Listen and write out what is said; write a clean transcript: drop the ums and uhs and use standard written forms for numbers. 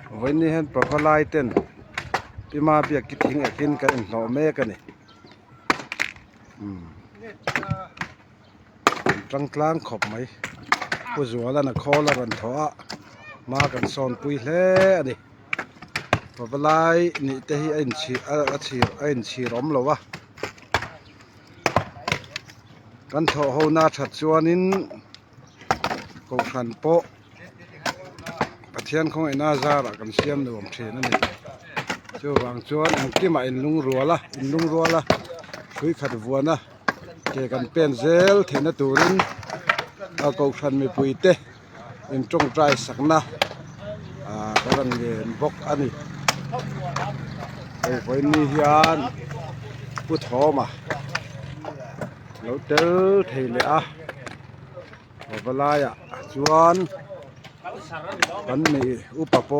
Vawiin ni hian pavalai ten Pima biak ki thing ekin kan inhlawh mek a ni. Umm an tang tlang khawp mai. Pu Zuala'n a khawl a rawn thawh a, hma kan sawn pui hle a ni. Pavalai nih te hi a inchhir a chhir a inchhir awm lo a. Kan thawh ho na that chuanin kohhran pawh Pathian khawngaihna zarah kan siam nuam thin a ni. Chuvang chuan engkimah inlungrual a inlungrual a hrui khat vuan a ke kan pen zel theihna turin a kohhran mipui te in tawngtai sakna ah ka rawn ngen bawk a ni. Hei vawiin hian Pu Thawma lo tel thei leh a pavalaiah chuan kan mi upa pawh.